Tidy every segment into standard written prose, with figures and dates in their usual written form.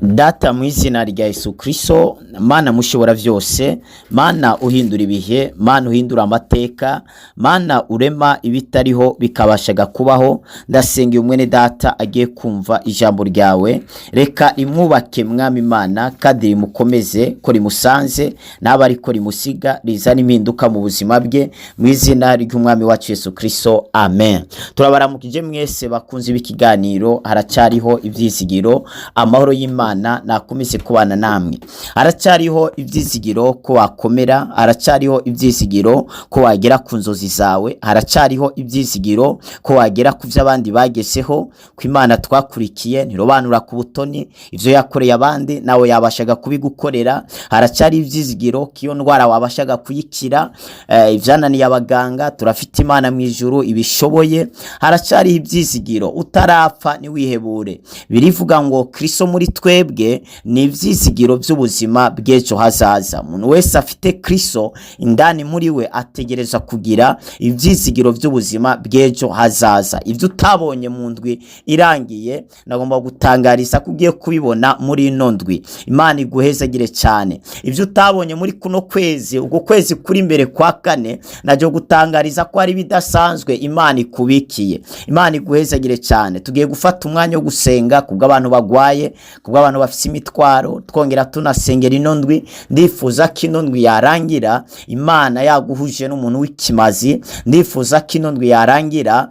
Data, mu izina rya Yesu Kristo, Mana mushobora byose, Mana uhindura ibihe, Mana uhindura amateka, Mana urema ibitariho bikabashaga kubaho, ndasengeye umwene data agiye kumva ijambo ryawe. Reka rimwubake, Mwami Imana, kandi rimukomeze ko rimusanze n'aba ariko rimusiga, rizana impinduka mu buzima bwe, mu izina ry'Umwami wacu Yesu Kristo, amen. Turabaramukije mwese bakunze b'ikiganiro Haracyariho Ibyizigiro. Amahoro y'Imana nakomeze kubana namwe. Haracyariho ibyizigiro ko wakomera, haracyariho ibyizigiro ko wagera ku nzozi zawe, haracyariho ibyizigiro ko wagera ku byo abandi bagezeho, ko Imana twakurikiye ntirobanura ku butoni. Ibyo yakoreye abandi nawe yabashaga kubigukorera. Haracyari ibyizigiro ko iyo ndwara wabashaga kuyikira, ibyananiye abaganga turafite Imana mu ijuru ibishoboye. Haracyariho ibyizigiro, utarapfa ntiwihebure. Birivuga ngo Kristo muri twebwe ni ibyizigiro by'ubuzima bw'ejo hazaza. Umuntu wese afite Kristo indani muri we ategereza kugira ibyizigiro by'ubuzima bw'ejo hazaza. Ibyo utabonye mu ndwi irangiye, nagomba gutangariza ko ugiye kubibona muri ino ndwi. Imana iguhezagire cyane. Ibyo utabonye muri kuno kwezi, ubwo kwezi kuri imbere kwa kane, najya gutangariza ko ari ibidasanzwe Imana ikubikiye. Imana iguhezagire cyane. Tugiye gufata umwanya wo gusenga kubw'abantu bagwaye, kubw'abantu bafite imitwaro, twongera tunasengera ino ndwi. Ndifuza ko ino ndwi yarangira Imana yaguhuje n'umuntu w'ikimazi. Ndifuza ko ino ndwi yarangira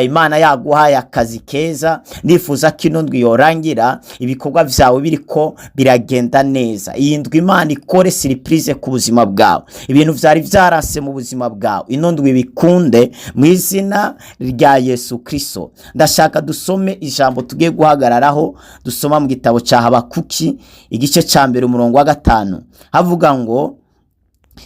Imana yaguhaye akazi keza. Ndifuza ko ino ndwi yorangira ibikorwa byawe biriko biragenda neza. Iyi ndwi Imana ikore surprise ku buzima bwawe. Ibintu byari byarase mu buzima bwawe, ino ndwi bikunde mu izina rya Yesu Kristo. Ndashaka dusome ijambo tugiye guhagararaho, dusoma mu gitabo cya Habakuki, igice cya 1, umurongo wa 5. Havuga ngo: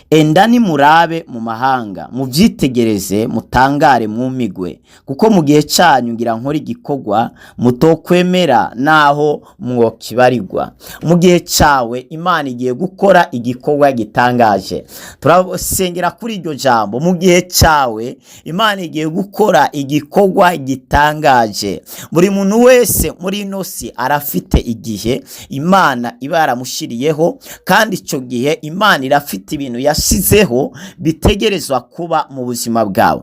"Enda nimurabe mu mahanga, mubyitegereze, mutangare, mwumigwe, kuko mu gihe cyanyu ngira nkora igikorwa mutokwemera naho mwokibarirwa." Mu gihe cyawe Imana igiye gukora igikorwa gitangaje. Turasengera kuri iryo jambo: mu gihe cyawe Imana igiye gukora igikorwa gitangaje. Buri muntu wese muri ino si arafite igihe Imana iba yaramushyiriyeho, kandi icyo gihe Imana irafite ibintu yashyizeho bitegerezwa kuba mu buzima bwawe.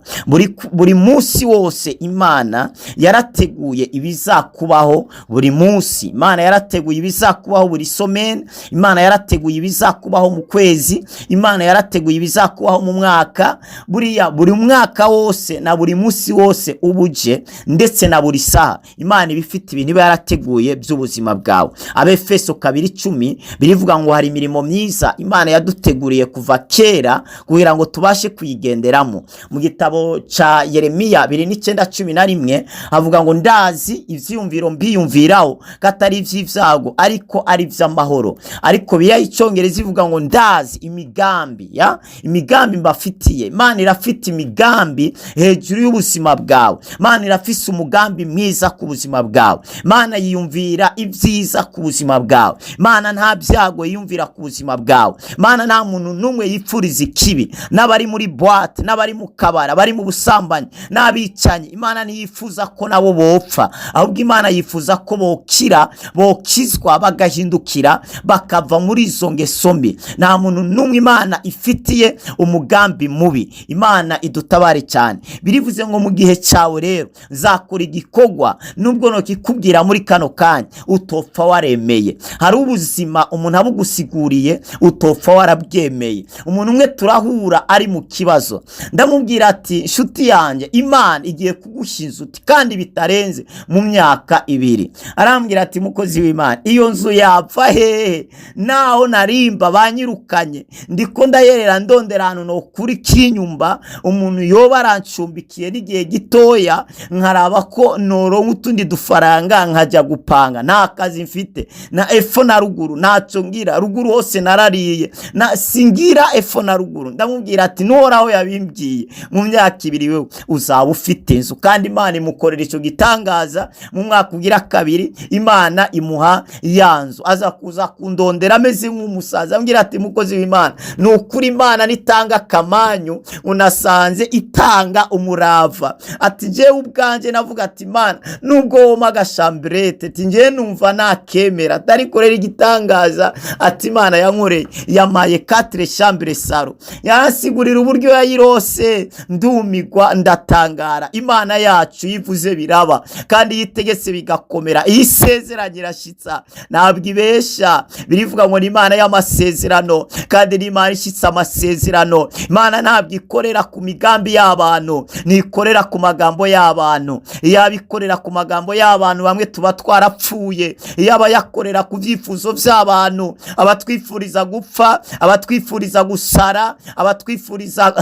Buri munsi wose Imana yarateguye ibizakubaho. Buri munsi Imana yarateguye ibizakubaho, buri semaine Imana yarateguye ibizakubaho, mu kwezi Imana yarateguye ibizakubaho, mu mwaka. Buriya buri mwaka wose na buri munsi wose ubuje, ndetse na buri saha, Imana iba ifite ibintu iba yarateguye by'ubuzima bwawe. Abefeso 2:10 birivuga ngo hari imirimo myiza Imana yaduteguriye kuva kera kugira ngo tubashe kuyigenderamo. Mu gitabo cya Yeremiya 29:11 havuga ngo: "Ndazi ibyiyumviro mbiyumviraho, ko atari iby'ibyago ariko ari iby'amahoro." Ariko biya Icyongereza ivuga ngo: "Ndazi imigambi ya imigambi mbafitiye." Imana irafite imigambi hejuru y'ubuzima bwawe. Imana irafise umugambi mwiza ku buzima bwawe. Imana yiyumvira ibyiza ku buzima bwawe. Imana nta byago yiyumvira ku buzima bwawe. Imana nta muntu n'umwe yipfuriza ikibi, n'abari muri boîte, n'abari mu kabari, abari mu busambanyi n'abicanyi. Imana ntiyifuza ko nabo bopfa, ahubwo Imana yifuza ko bokira, bokizwa, bagahindukira, bakava muri izo ngeso mbi. Nta muntu n'umwe Imana ifitiye umugambi mubi. Imana idutabare cyane. Birivuze ngo mu gihe cyawe rero nzakora igikorwa, nubwo nokikubwira muri kano kanya utopfa waremeye. Hari ubuzima umuntu abugusiguriye utopfa warabyemeye. Umuntu umwe turahura ari mu kibazo, ndamubwira ati: "Inshuti yanjye, Imana igiye kugushyira uti kandi bitarenze mu myaka 2." Arambwira ati: "Mukozi w'Imana, iyo nzu yapfa hehe naho narimba banyirukanye, ndiko ndayerera ndondera ahantu nokuri kinyumba, umuntu yoba arancumbikiye n'igihe gitoya, nkaraba ko noronka utundi dufaranga nkajya gupanga. Nta kazi mfite na epfo na ruguru, ntacyo ngira ruguru, hose narariye na singira." Inzira epfo na ruguru. Ndamubwira ati nuhoraho yabimbwiye, mu myaka 2 wewe uzaba ufite inzu. Kandi Imana imukorera icyo gitangaza. Mu mwaka ugira kabiri Imana imuha ya nzu. Aza kuza kundondera ameze nk'umusaza, ambwira ati mukozi w'Imana, ni ukuri Imana nitanga akamanyu, unasanze itanga umurava. Ati njyewe ubwanjye navuga ati Imana, nubwo woma agashamburete, ati njyewe numva nakemera, ariko rero igitangaza ati Imana yankoreye, yamaye quatre chambres salon. Yaransigurira uburyo yayirose, ndumigwa, ndatangara. Imana yacu yivuze biraba, kandi yitegetse bigakomera. Iyo isezeranye irashitsa, ntabwo ibesha. Birivuga ngo ni Imana y'amasezerano, kandi ni Imana ishyitsa amasezerano. Imana ntabwo ikorera ku migambi y'abantu, ntikorera ku magambo y'abantu. Iyo ikorera ku magambo y'abantu, bamwe tuba twarapfuye. Iyo aba yakorera ku byifuzo by'abantu, abatwifuriza gupfa, abatwifuriza gusara, abatwifuriza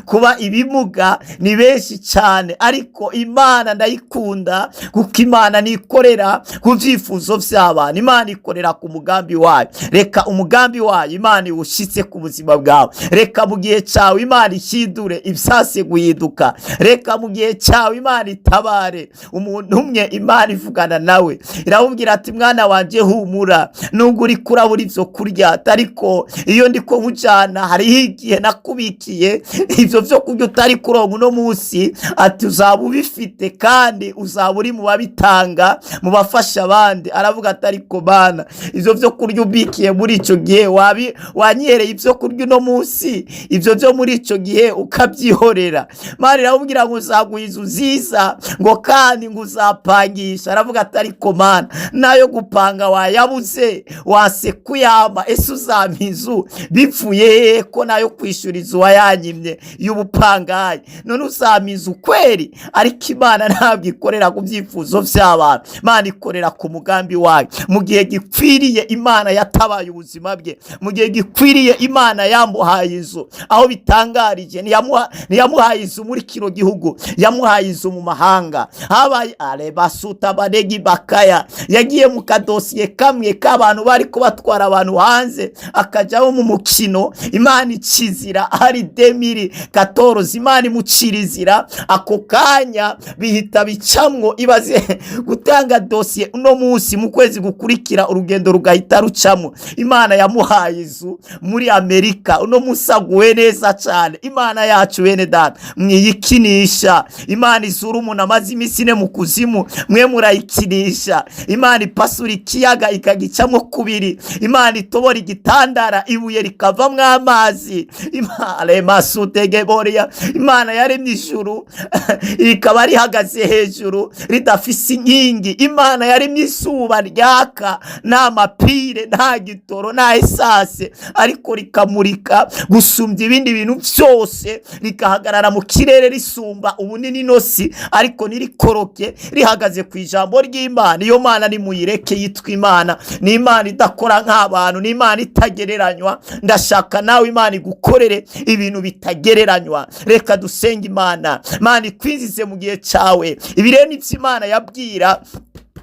kuba ibimuga ni benshi cyane. Ariko Imana ndayikunda, kuko Imana ntikorera ku byifuzo by'abantu, Imana ikorera ku mugambi wayo. Reka umugambi wayo Imana iwushyitse ku buzima bwawe. Reka mu gihe cyawe Imana ihindure ibyase guhinduka. Reka mu gihe cyawe Imana itabare. Umuntu umwe Imana ivugana nawe, iramubwira ati mwana wanjye, humura, nubwo uri kurabura ibyo kurya, ariko iyo ndi nkujyana hariho igihe nakubikiye ibyo byo kurya utari kuronka uno munsi. Ati uzaba ubifite, kandi uzaba uri mu babitanga, mu bafasha abandi. Aravuga ati ariko bana, ibyo byo kurya ubikiye muri icyo gihe, wabi wanyereye ibyo kurya uno munsi, ibyo byo muri icyo gihe ukabyihorera. Imana iramubwira ngo uzaguha inzu nziza, ngo kandi ngo uzapangisha. Aravuga ati ariko Mana, nayo gupanga wayabuze, wase kuyama, ese uzampa inzu bipfuye hehe, ko nayo kwishyura inzu wayanyimye y'ubupangayi? None uzampa inzu kweri? Ariko Imana ntabwo ikorera ku byifuzo by'abantu, Imana ikorera ku mugambi wayo. Mu gihe gikwiriye Imana yatabaye ubuzima bwe. Mu gihe gikwiriye Imana yamuhaye inzu. Aho bitangarije, ntiyamuhaye inzu muri kino gihugu, yamuhaye inzu mu mahanga. Habaye arebasuta baregi bakaya, yagiye mu kadosiye kamwe k'abantu bari kubatwara abantu hanze, akajyaho mu mukino. Imana ikizira hari 2014, Imana imucira inzira ako kanya, bihita bicamwo. Ibaze gutanga dosiye uno munsi, mu kwezi gukurikira urugendo rugahita rucamo. Imana yamuhaye inzu muri Amerika, uno munsi aguwe neza cyane. Imana yacu, bene data, mwiyikinisha. Imana izura umuntu amaze iminsi 4 mu kuzimu, mwe murayikinisha. Imana ipasura ikiyaga ikagicamo kubiri. Imana itobora igitandara, ibuye rikavamwo amazi. Imana yaremye ijuru rikaba rihagaze hejuru ridafise inkingi. Imana yaremye izuba ryaka nta mapire, nta gitoro, nta esase, ariko rikamurika gusumbya ibindi bintu byose, rikahagarara mu kirere risumba ubunini inosi, ariko ntirikoroke, rihagaze ku ijambo ry'Imana. Iyo Mana nimuyireke yitwa Imana. Ni Imana idakora nk'abantu, ni Imana itagereranywa. Ndashaka nawe Imana igukorere ibintu bitagereranywa. Reka dusenge Imana. Imana ikwinjize mu gihe cyawe. Ibi rero nibyo Imana yabwira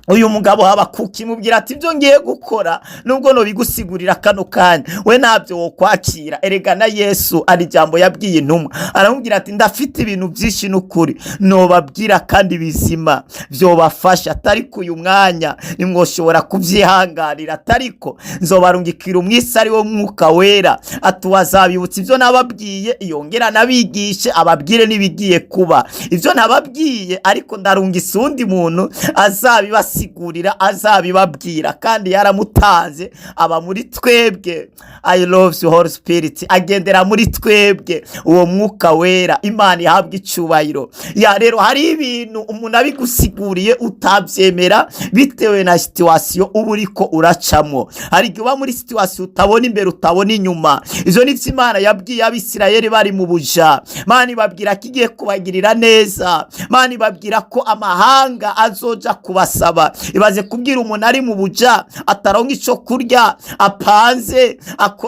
uyu mugabo Habakuki, imubwira ati ibyo ngiye gukora, nubwo nobigusigurira kano kanya, we ntabyo wokwakira. Erega na Yesu ari ijambo yabwiye intumwa, aramubwira ati ndafite ibintu byinshi n'ukuri nobabwira kandi bizima byobafasha, atariko uyu mwanya nimwoshobora kubyihanganira, atariko nzobarungikira umwisi ari wo Mwuka Wera, atuwazabibutsa ibyo nababwiye, yongera nabigishe, ababwire n'ibigiye kuba. Ibyo nababwiye, ariko ndarungisa uwundi muntu azabibasigurira, azabibabwira. Kandi yaramutanze, aba muri twebwe. I love you, Holy Spirit agendera muri twebwe, uwo Mwuka Wera. Imana ihabwa icyubahiro. Ya rero hari ibintu umuntu abigusiguriye utabyemera, bitewe na situation uba uriko uracamo. Hari igihe uba muri situation utabona imbere, utabona inyuma. Izo ni byo Imana yabwiye Abisirayeli bari mu buja. Imana ibabwira ko igiye kubagirira neza. Imana ibabwira ko amahanga azoja kubasaba. Urumva, ibaze kubwira umuntu ari mu buja, ataronka ico kurya, apanze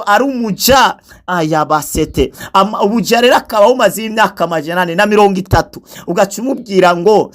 ari umuja aya basete. Ubuja rero akaba bumaze imyaka 430, ugaca umubwira ngo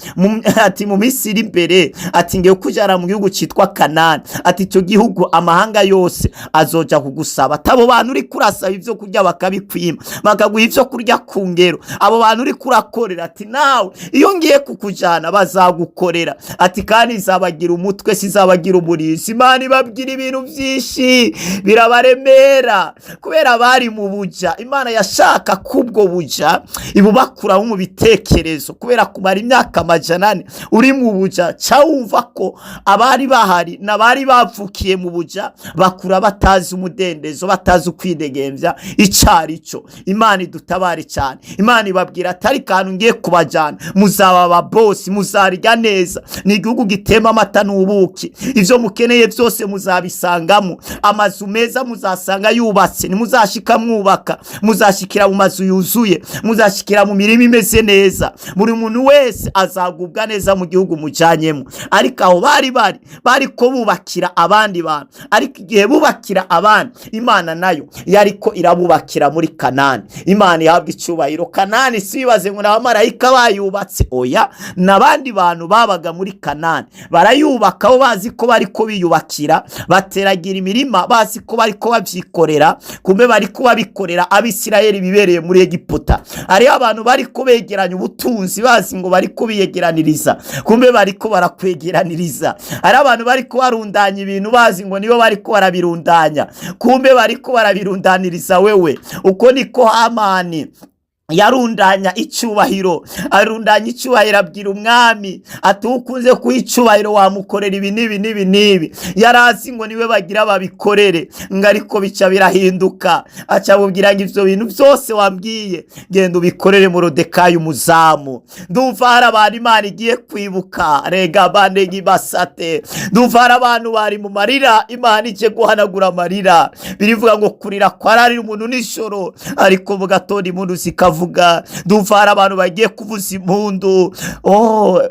ati mu minsi iri imbere, ati ngiye kujana mu gihugu citwa Kanani, ati icyo gihugu amahanga yose azoja kugusaba. Ati abo bantu uri kurasaba ibyo kurya bakabikwima, bakaguha ibyo kurya ku ngero, abo bantu uri kurakorera, ati nawe iyo ngiye kukujana bazagukorera, ati kandi nzabagira umutwe sizabagira umurizo. Imana ibabwira ibintu byinshi birabaremera kubera bari mu buja. Imana yashaka ko ubwo buja ibubakuraho mu bitekerezo, kubera kumara imyaka 400 uri mu buja, ca wumva ko abari bahari n'abari bavukiye mu buja bakura batazi umudendezo, batazi ukwidegembya icari cyo. Imana idutabare cyane. Imana ibabwira atari kantu ngiye kubajyana, muzaba ababosi, muzarya neza, ni igihugu gitema amata n'ubuki, ibyo mukeneye byose muzabisangamo, amazu meza muzasanga yubatse, ntimuzashika mwubaka, muzashikira mu mazu yuzuye, muzashikira mu mirima imeze neza, buri muntu wese azagubwa neza mu gihugu mujyanyemo. Ariko aho bari ko bubakira abandi bantu, ariko igihe bubakira abandi, Imana nayo yariko irabubakira muri Kanani. Imana ihabwa icyubahiro. Kanani sibibaze ngo ni abamarayika bayubatse, oya, n'abandi bantu babaga muri Kanani barayubaka, bo bazi ko bari ko biyubakira, bateragira imirima bazi ko bari ko babyikorera, kumbe bari ko babikorera Abisirayeli bibereye muri Egiputa. Hariho abantu bari ko begeranya ubutunzi bazi ngo bari ko biyegeraniriza, kumbe bari ko barakwegeraniriza. Hari abantu bari ko barundanya ibintu bazi ngo nibo bari ko barabirundanya, kumbe bari ko barabirundaniriza wewe. Uko niko Hamani yarundanya icyubahiro, arundanya icyubahiro, abwira umwami ati ukunze kuha icyubahiro wamukorera ibi n'ibi n'ibi n'ibi. Yari azi ngo niwe bagira babikorere, ngo ariko bica birahinduka, aca amubwira ngo ibyo bintu byose wambwiye genda ubikorere Morodekayi umuzamu. Ndumva hari abantu Imana igiye kwibuka, rega banegi basate. Ndumva hari abantu bari mu marira, Imana ije guhanagura amarira. Birivuga ngo kurira kwararira umuntu nijoro, ariko mu gatondo impundu zikavuga. Ndumva hari abantu bagiye kuvuza impundu. Oh,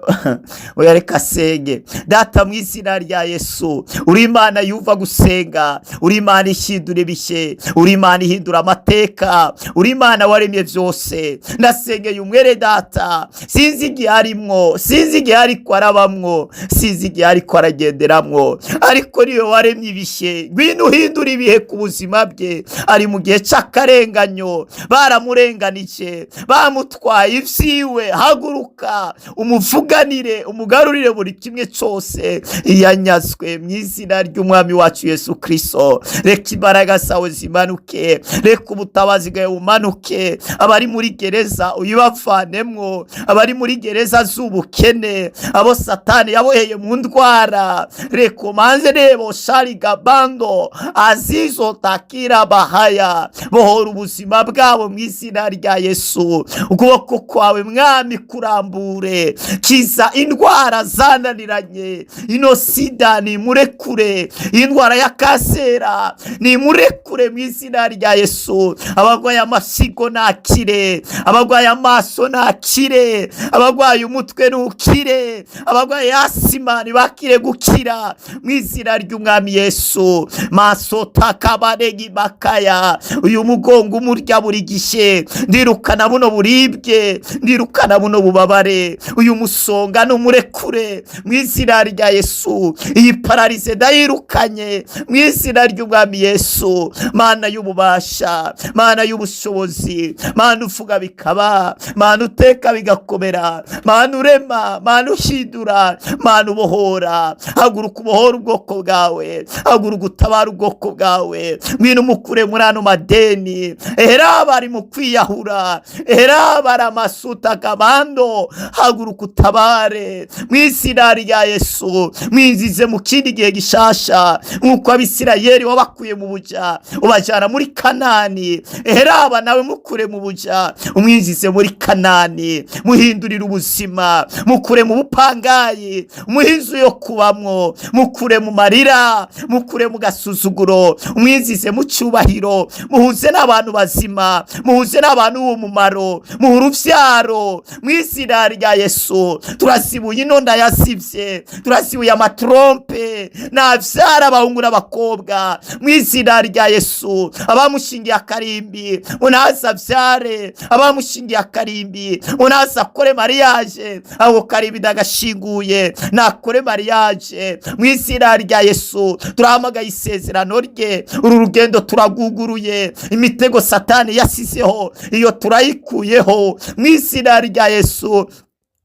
oya, reka senge. Data, mu izina rya Yesu, uri Imana yumva gusenga, uri Imana ihindura ibihe, uri Imana ihindura amateka, uri Imana waremye byose. Ndasengeye umwere data, sinzi igihe arimwo, sinzi igihe ariko arabamwo, sinzi igihe ariko aragenderamwo, ariko niyo waremye ibihe, ngwino uhindura ibihe ku buzima bwe. Ari mu gihe c'akarenganyo, baramurenganije, bamutwaye ivyiwe. Haguruka umuvuganire, umugarurire buri kimwe cyose yanyazwe mu izina ry'umwami wacu Yesu Kristo. Reka imbaraga zawe zimanuke, reka ubutabazi bwawe bumanuke. Abari muri gereza uyibavanemwo, abari muri gereza z'ubukene, abo Satani yaboheye mu ndwara, reka umanze rebo shari gabando azizo takira bahaya, bohora ubuzima bwabo mu izina rya Yesu. Ukuboko kwawe Mwami kurambure, kiza indwara zananiranye, ino sida nimurekure, indwara ya kansera nimurekure mu izina rya Yesu. Abarwaye amasigo nakire, abarwaye amaso nakire, abarwaye umutwe nukire, abarwaye asima nibakire gukira mu izina ry'umwami Yesu. Maso takabaregi bakaya, uyu mugongo umurya buri gihe, ndirukana buno buribwe, ndirukana buno bubabare, uyu musonga numurekure mu izina rya Yesu. Iyi pararize ndayirukanye mu izina ry'umwami Yesu. Mana y'ububasha, Mana y'ubushobozi, Mana uvuga bikaba, Mana uteka bigakomera, Mana urema, Mana uhindura, Mana ubohora, haguruka ubohora ubwoko bwawe, haguruka utabara ubwoko bwawe. Ngwino umukure muri ano madeni, era bari mu kwiyahura, era baramasuta kabando, haguruka utabare mu izina rya Yesu. Mwinjize mu kindi gihe gishasha, nk'uko Abisirayeli wabakuye mu buja ubajana muri Kanani, eraba nawe mukure mu buja umwinjize muri Kanani, muhindurire ubuzima, mukure mu bupangayi, muhe inzu yo kubamwo, mukure mu marira, mukure mu gasuzuguro, umwinjize mu cyubahiro, muhuze n'abantu bazima, muhuze n'abantu Umumaro, muhe uruvyaro mu izina rya Yesu. Turasibuye ino ndayasivye, turasibuye ama trompes, navyara abahungu n'abakobwa mu izina rya Yesu. Abamushingiye akarimbi ngo naze avyare, abamushingiye akarimbi ngo naze akore mariage, ako karimbi ndagashinguye, nakore mariage mu izina rya Yesu. Turahamagaye isezerano rye, uru rugendo turaguguruye, imitego Satani yasizeho iyo turayikuyeho mu izina rya Yesu.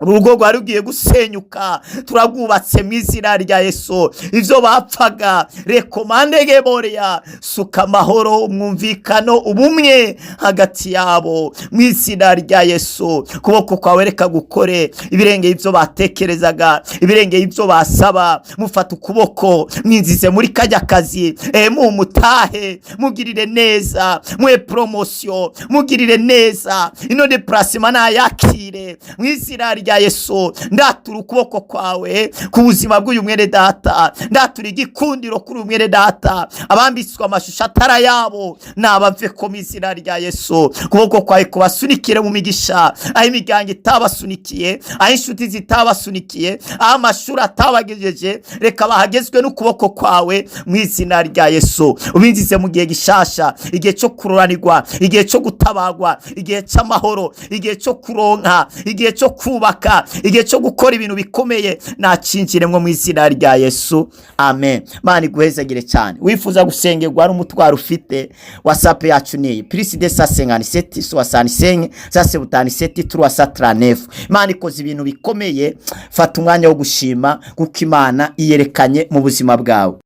Urugo rwari rugiye gusenyuka turarwubatse mu izina rya Yesu. Ibyo bapfaga rekomande geboreya, suka amahoro, umwumvikano, ubumwe hagati yabo mu izina rya Yesu. Kuboko kwawe reka gukore ibirengeye ibyo batekerezaga, ibirengeye ibyo basaba. Mufata ukuboko, mwinjize muri kajya kazi, mumutahe, mugirire neza, muhe promotion, mugirire neza, ino déplacement nayakire mu izina rya Yesu. Ndatura ukuboko kwawe ku buzima bw'uyu mwene data, ndatura igikundiro kuri uyu mwene data. Abambitswe amashusho atari ayabo nabave ko mu izina rya Yesu. Ukuboko kwawe kubasunikire mu migisha, aho imiryango itabasunikiye, aho inshuti zitabasunikiye, aho amashuri atabagejeje, reka bahagezwe n'ukuboko kwawe mu izina rya Yesu. Ubinjize mu gihe gishasha, igihe cyo kuroranirwa, igihe cyo gutabagwa, igihe cy'amahoro, igihe cyo kuronka, igihe cyo kubaka, igihe cyo gukora ibintu bikomeye, nacinjiremwo mu izina rya Yesu. Amen. Mana iguhezagire cyane. Wifuza gusengerwa n'umutwaro ufite, WhatsApp yacu niyi: +257 65 177 339. Imana ikoze ibintu bikomeye. Fata umwanya wo gushima kuko Imana iyerekanye mu buzima bwawe.